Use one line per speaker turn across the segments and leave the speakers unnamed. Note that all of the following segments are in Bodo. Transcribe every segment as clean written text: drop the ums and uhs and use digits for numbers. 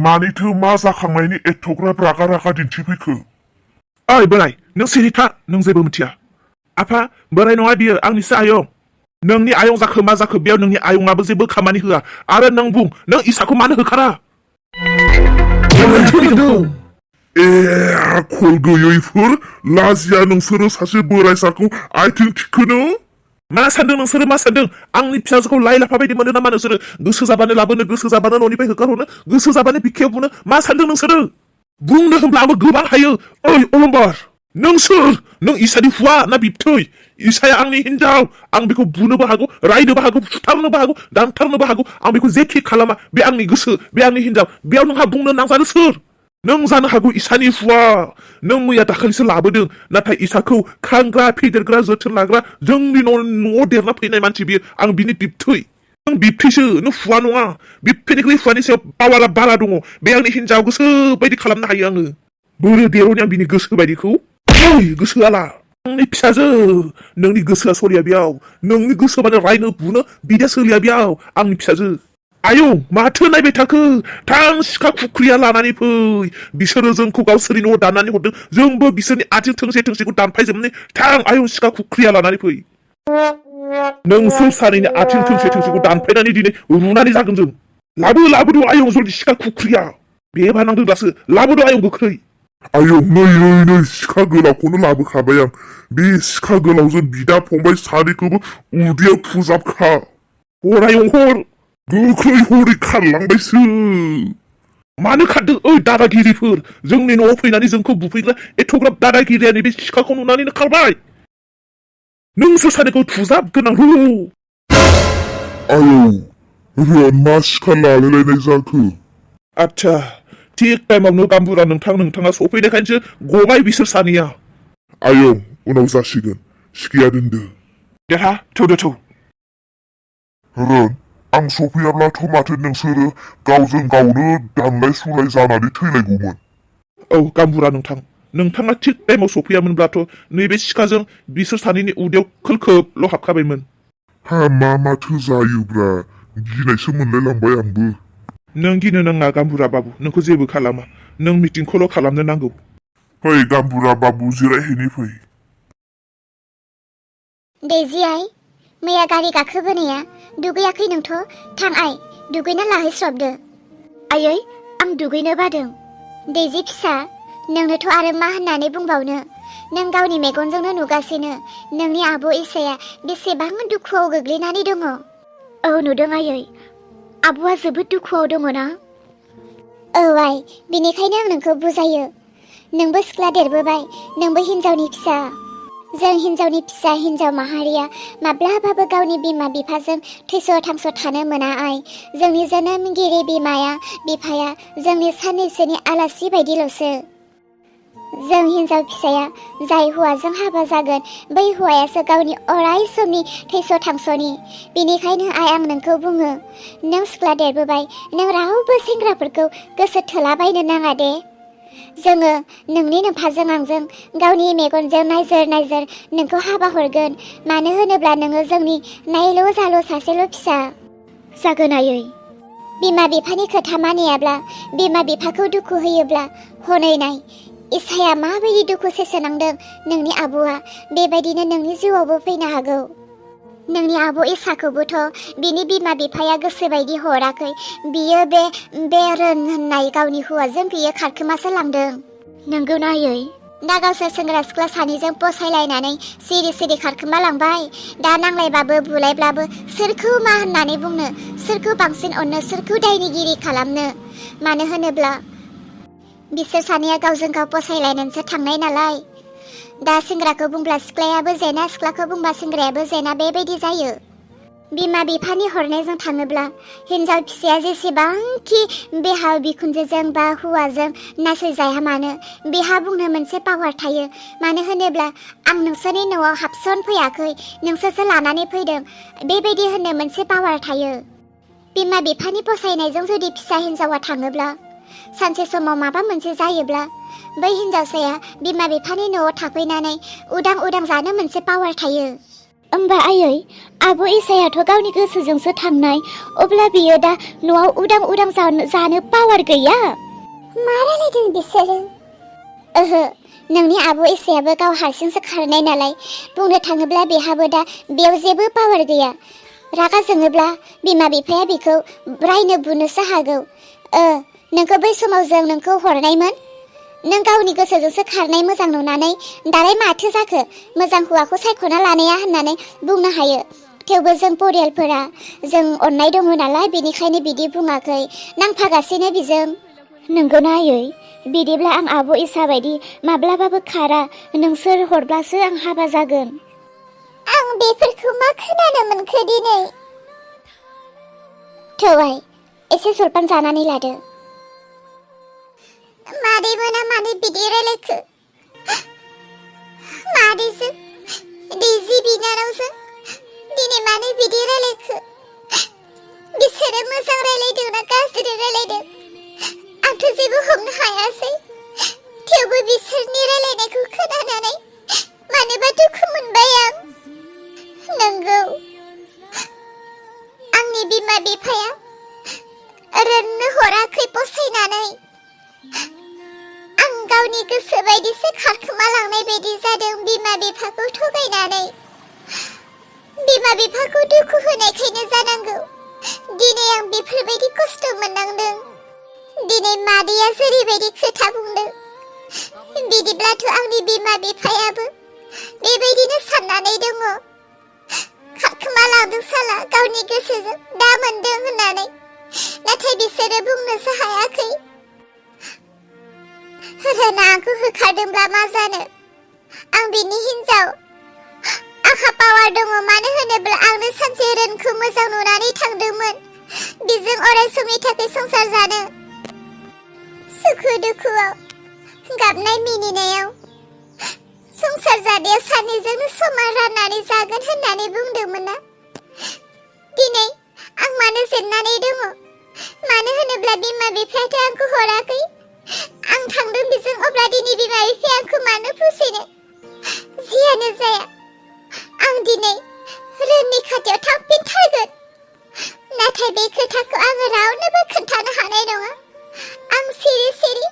मानिथो मा जाखांनायनि एथ'ग्राब रागा रागा दिन्थिफैखो?
ओइ बोराय, नों सिरि था, नों जेबो मिथिया। आफा, बोराय नङा बियो, आंनिसो आयं। नोंनि आयं जाखो मा जाखो बेयाव नोंनि आयंआबो जेबो खामानि होआ। आरो नों बुं, नों इसाखौ मानो होखारा?
खल गैयैफोर, लाजिया नोंसोरो सासे बोराय सारखौ आथिं थिखोनो?
मा सानदों नोंसोरो, मा सानदों? आंनि फिसाजोखौ लाइ लाफा बायदि मोनो नामा नोंसोरो? गोसो जाबानो लाबोनो, गोसो जाबानो न'निफ्राय होखारहरनो, गोसो जाबानो बिखायाव बुनो, मा सानदों नोंसोरो? बुंनो होनब्ला आंबो गोबां हायो। ओइ अलंबार, नों सोर? नों इसानि हुवा ना बिबथै? इसाया आंनि हिनजाव। आं बेखौ बुनोबो हागौ, रायनोबो हागौ, फुथारनोबो हागौ, दानथारनोबो हागौ। आं बेखौ जेखि खालामा, बे आंनि गोसो, बे आंनि हिनजाव। बेयाव नोंहा बुंनो नांजानो सोर? नों जानो हागौ इसानि हुवा। नों मैया दाखालिसो लाबोदों, नाथाय इसाखौ खांग्रा, फेदेरग्रा, जोथोन लाग्रा जोंनि न'आव देरना फैनाय मानसि बियो। आं बिनि बिबथै। नों बिबथैसो, नों हुवा नङा। बिबथैनिख्रुइ हुवानि सायाव पावारा बारा दङ। बे आंनि हिनजाव, गोसो बायदि खालामनो हायो आङो। बोरो देर'नि आं बिनि गोसो बायदिखौ। ओइ गोसोआला, आंनि फिसाजो, नोंनि गोसोआ सलिया बेयाव। नोंनि गोसोबानो रायनो बुनो बिदिया सोलिया बेयाव, आंनि फिसाजो। आयौ, माथो नायबाय थाखो? थां सिखा खुख्रिया लानानै फै। बिसोरो जोंखौ गावसोरनि न'आव दाननानै हरदों, जोंबो बिसोरनि आथिं थोंसे थोंसेखौ दानफायजोबनानै थां आयौ सिखा खुख्रिया लानानै फै। नोंसोर सानैनि आथिं थोंसे थोंसेखौ दानफायनानै दिनै रुनानै जागोन जों। लाबोद' आयं जल्दि सिखा खुख्रिया। बेबा नांदों दासो, लाबोद' आयं गोख्रै।
आयौ नै सिखा गोलावखौनो लाबोखाबाय आं। बे सिखा गोलावजों बिदा फंबाय सानैखौबो उदैयाव थुजाबखा।
हर आयं हर।
गोख्रै हरै खारलांबायसो।
मानो खारदों ओइ दादागिरिफोर? जोंनि न'आव फैनानै जोंखौ बुफैग्रा एथ'ग्राब दादागिरिया नैबे सिखाखौ नुनानैनो खारबाय। नोंसोर सानैखौ थुजाबगोन आं।
आयौ, मा सिखा लालायलायनाय जाखो?
आच्छा, थिग टाइमावनो गाम्बुरा नोंथाङा सफैनायखायसो गबाय बिसोर सानैया।
आयौ, उनाव जासिगोन, सिखाया दोनदो।
देहा, थौदो थौ।
आं सफैयाब्लाथ' माथो नोंसोरो गावजों गावनो दानलाय सुलाय जानानै थैलायगौमोन।
औ गाम्बुरा नोंथाङा थिग टाइमाव सफैयामोनब्लाथ' नैबे सिखाजों बिसोर सानैनि उदैयाव खोलखोबल' हाबखाबायमोन।
माथो जायोब्रा, गिनायसो मोनलायलांबाय आंबो।
नों गिनो नाङा गाम्बुरा बाबु, नोंखौ जेबो खालामा। नों मिटिंखौल' खालामनो नांगौ।
फै गाम्बुरा बाबु, जिरायहैनि फै।
दैजि आइ, मैया गारि गाखोबोनाया दुगैयाखै नोंथ'? थां आइ, दुगैना लाहैस्रबदो। आयै, आं दुगैनो बादों। दैजि फिसा, नोंनोथ' आरो मा होननानै बुंबावनो? नों गावनि मेगनजोंनो नुगासिनो नोंनि आब' इसाया बेसेबां दुखुआव गोग्लैनानै दङ। औ नुदों आयै, आब'आ जोबोद दुखुआव दङ ना? औ आइ, बेनिखायनो आं नोंखौ बुजायो। नोंबो सिख्ला देरबोबाय, नोंबो हिनजावनि फिसा। जों हिनजावनि फिसा हिनजाव माहारिया माब्लाबाबो गावनि बिमा बिफाजों थैस' थांस' थानो मोना आइ। जोंनि जोनोमगिरि बिफाया जोंनि साननैसोनि आलासि बायदिल'सो। जों हिनजाव फिसाया जाय हौवाजों हाबा जागोन, बै हौवायासो गावनि अराय समनि थैस' थांस'नि। बेनिखायनो आइ, आं नोंखौ बुङो, नों सिख्ला देरबोबाय, नों रावबो सेंग्राफोरखौ गोसो थोलाबायनो नाङा दे। जोङो नोंनि नोमफाजों आंजों गावनि मेगनजों नायजोर नोंखौ हाबा हरगोन। मानो होनोब्ला नोङो जोंनि नायल' जाल' सासेल' फिसा। जागोन आयै। बिमा बिफानि खोथा मानियाब्ला, बिमा बिफाखौ दुखु होयोब्ला, हनै नाय इसाया माबायदि दुखु सैसोनांदों। नोंनि आब'आ बेबायदिनो नोंनि जिउआवबो फैनो हागौ। नोंनि आब' इसाखौबोथ' बिनि बिमा बिफाया गोसोबायदि हराखै। बियो बे रोन होननाय गावनि हौवाजों बियो खारखोमासो लांदों। नंगौ ना आयै? दा गावसोर सेंग्रा सिख्ला सानैजों फसायलायनानै सिरि खारखोमा लांबाय। दा नांलायबाबो बुलायब्लाबो सोरखौ मा होननानै बुंनो, सोरखौ बांसिन अननो, सोरखौ दायनिगिरि खालामनो? मानो होनोब्ला बिसोर सानैया गावजों गाव फसायलायनानैसो थांनाय नालाय। दा सेंग्राखौ बुंब्ला सिख्लायाबो जेना, सिख्लाखौ बुंब्ला सेंग्रायाबो जेना, बेबायदि जायो। बिमा बिफानि हरनायजों थाङोब्ला हिनजाव फिसाया जेसेबांखि बिहाव बिखुनजोजों बा हौवाजों नासयजाया मानो, बेहा बुंनो मोनसे पावार थायो। मानो होनोब्ला आं नोंसोरनि न'आव हाबसन फैयाखै, नोंसोरसो लानानै फैदों, बेबायदि होननो मोनसे पावार थायो। बिमा बिफानि फसायनायजों जुदि फिसा हिनजावा थाङोब्ला, सानसे समाव माबा मोनसे जायोब्ला, बै हिनजावसाया बिमा बिफानि न'आव थाफैनानै उदां जानो मोनसे पावार थायो। होमबा आयै आब' इसायाथ' गावनि गोसोजोंसो थांनाय अब्ला बियो दा न'आव उदां उदां जानो पावार गैया मा रायलायदों बिसोरो ओहो नोंनि आब' इसायाबो गाव हारसिंसो खारनाय नालाय बुंनो थाङोब्ला बेहाबो दा बेयाव जेबो पावार गैया रागा जोङोब्ला बिमा बिफाया बिखौ रायनो बुनोसो हागौ नोंखौ बै समाव जों नोंखौ हरनायमोन नों गावनि गोसोजोंसो खारनाय मोजां नुनानै दालाय माथो जाखो मोजां हौवाखौ सायख'ना लानाया होननानै बुंनो हायो थेवबो जों परियालफोरा जों अननाय दङ नालाय बेनिखायनो बिदि बुङाखै नांफागासिनो बिजों नंगौना आयै बिदिब्ला आं आब' इसा बायदि माब्लाबाबो खारा नोंसोर हरब्लासो आं हाबा जागोन आं बेफोरखौ मा खोनानो मोनखो दिनै थौहाय एसे जलपान जानानै लादो मादै मोना मानो बिदि रायलायखो मादैजों दैजि बिनानावजों दिनै मानो बिदि रायलायखो बिसोरो मोजां रायलायदों ना गाज्रि रायलायदों आंथ' जेबो हमनो हायासै थेवबो बिसोरनि रायलायनायखौ खोनानानै मानोबा दुखु मोनबाय आं नंगौ आंनि बिमा बिफाया रोननो हराखै फसायनानै आं गावनि गोसो बायदिसो खारखोमा लांनाय बायदि जादों बिमा बिफाखौ थगायनानै बिमा बिफाखौ दुखु होनायखायनो जानांगौ दिनै आं बेफोरबायदि खस्थ' मोननांदों दिनै मादैया जेरैबायदि खोथा बुंदों बिदिब्लाथ' आंनि बिमा बिफायाबो बेबायदिनो साननानै दङ खारखोमा लांदों साला गावनि गोसोजों दा मोनदों होननानै नाथाय बिसोरो बुंनोसो हायाखै रोना आंखौ होखारदोंब्ला मा जानो आं बिनि हिनजाव आंहा पावार दङ मानो होनोब्ला आंनो सानसे रोनखौ मोजां नुनानै थांदोंमोन बिजों अराय समनि थाखाय संसार जानो सुखु दुखुआव गाबनाय मिनिनायाव संसार जानायाव सानैजोंनो समान राननानै जागोन होननानै बुंदोंमोन ना दिनै आं मानो जेननानै दङ मानो होनोब्ला बिमा बिफायाथ' आंखौ हराखै आं थांदों बिजों अब्ला दिनै बिमा बिफाया आंखौ मानो फुसैनो जियानो जाया आं दिनै रोननि खाथियाव थांफिनथारगोन नाथाय बे खोथाखौ आङो रावनोबो खोन्थानो हानाय नङा आं सिरि सिरि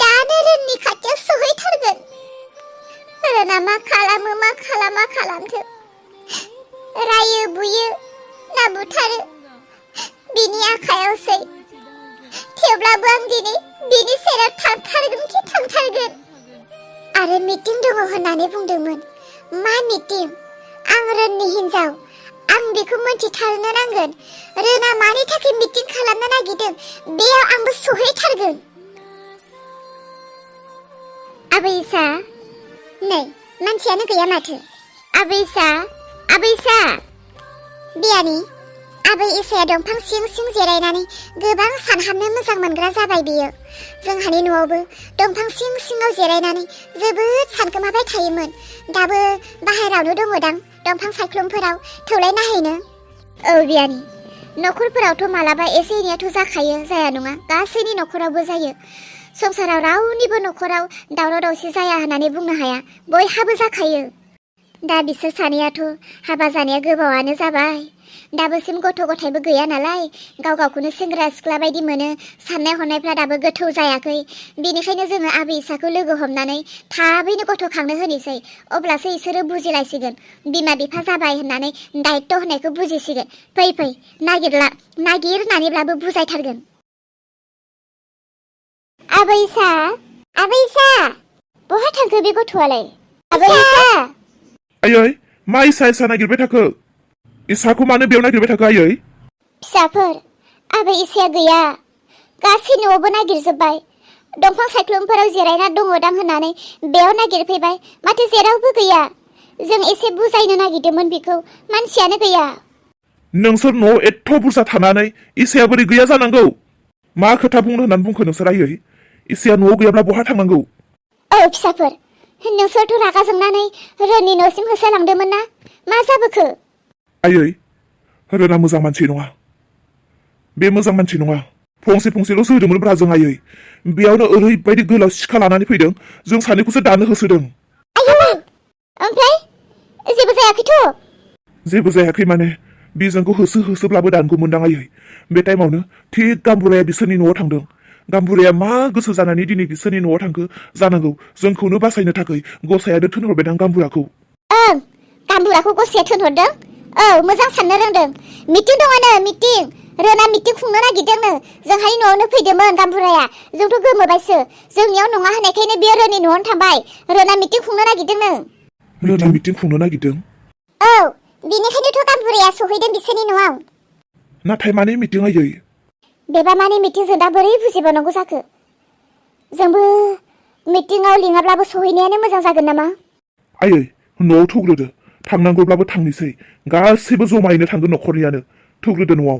दानो रोननि खाथियाव सहैथारगोन रोना मा खालामो मा खालामा खालामथों रायो बुयो ना बुथारो बिनि आखायावसै थेवब्लाबो आं दिनै बिनि सेराव थांथारगोन कि थांथारगोन आरो मिटिं दङ होननानै बुंदोंमोन मा मिटिं आं रोननि हिनजाव आं बेखौ मोनथिथारनो नांगोन रोना मानि थाखाय मिटिं खालामनो नागिरदों बेयाव आंबो सहैथारगोन आबै इसा नै मानसियानो गैया माथो आबै इसा बियानि आबै इसाया दंफां सिं सिं जिरायनानै गोबां सानहाबनो मोजां मोनग्रा जाबाय बियो जोंहानि न'आवबो दंफां सिं सिङाव जिरायनानै जोबोद सानखोमाबाय थायोमोन दाबो बाहेरावनो दङदां दंफां सायख्लुमफोराव थौलाय नाहैनो औ बियानि न'खरफोरावथ' मालाबा एसे एनैयाथ' जाखायो जाया नङा गासैनि न'खरावबो जायो संसाराव रावनिबो न'खराव दावराव दावसि जाया होननानै बुंनो हाया बयहाबो जाखायो दा बिसोर सानैयाथ' हाबा जानाया गोबावानो जाबाय दाबोसिम गथ' गथायबो गैया नालाय गाव गावखौनो सेंग्रा सिख्ला बायदि मोनो साननाय हनायफ्रा दाबो गोथौ जायाखै बेनिखायनो जोङो आबै इसाखौ लोगो हमनानै थाबैनो गथ' खांनो होनोसै अब्लासो इसोरो बुजिलायसिगोन बिमा बिफा जाबाय होननानै दायित्व होनायखौ बुजिसिगोन फै नागिरनानैब्लाबो बुजायथारगोन आबै इसा बहा थांखो बे गथ'आलाय आबै इसा
आयै मा इसा नागिरबाय थाखो इसाखौ मानो बेयाव नागिरबाय थाखो आयै
फिसाफोर आबै इसाया गैया गासै न'आवबो नागिरजोब्बाय दंफां सायख्लुमफोराव जिरायना दङदां होननानै बेयाव नागिरफैबाय माथो जेरावबो गैया जों एसे बुजायनो नागिरदोंमोन बिखौ मानसियानो गैया
नोंसोर न'आव एथ' बुरजा थानानै इसाया बोरै गैया जानांगौ मा खोथा बुंनो होननानै बुंखो नोंसोर आयै इसाया न'आव गैयाब्ला बहा थांनांगौ
औ फिसाफोर नोंसोरथ' रागा जोंनानै रोननि न'सिम होसोलांदोंमोन ना मा जाबोखो
आयै रोना मोजां मानसि नङा बे मोजां मानसि नङा फंसेल'सो होदोंमोनब्रा जों आयै बेयावनो ओरैबायदि गोलाव सिखा लानानै फैदों जों सानैखौसो दानो होसोदों
आयौ ओमफ्राय जेबो जायाखैथ'
जेबो जायाखै माने बिजोंखौ होसोब्लाबो दानगौमोनदां आयै बे टाइमावनो थिग गाम्बुराया बिसोरनि न'आव थांदों गाम्बुराया मा गोसो जानानै दिनै बिसोरनि न'आव थांखो जानांगौ जोंखौनो बासायनो थाखाय गसायानो थिनहरबायदां गाम्बुराखौ
ओं गाम्बुराखौ गसाया थिनहरदों औ मोजां साननो रोंदों मिटिं दङनो मिटिं रोना मिटिं खुंनो नागिरदोंनो जोंहानि न'आवनो फैदोंमोन गाम्बुराया जोंथ' गोमोबायसो जोंनियाव नङा होनायखायनो बियो रोनि न'आवनो थांबाय रोना मिटिं खुंनो नागिरदोंनो
रोना मिटिं खुंनो नागिरदों
औ बेनिखायनोथ' गाम्बुराया सहैदों बिसोरनि न'आव
नाथाय माने मिटिं आयै
बेबा माने मिटिंजों दा बोरै बुजिबावनांगौ जाखो जोंबो मिटिंआव लिङाब्लाबो सहैनायानो मोजां जागोन नामा
आयै न'आव थौग्रोदो थांनांगौब्लाबो थांनोसै गासैबो जमायैनो थांगोन न'खरनियानो थौग्रोदो न'आव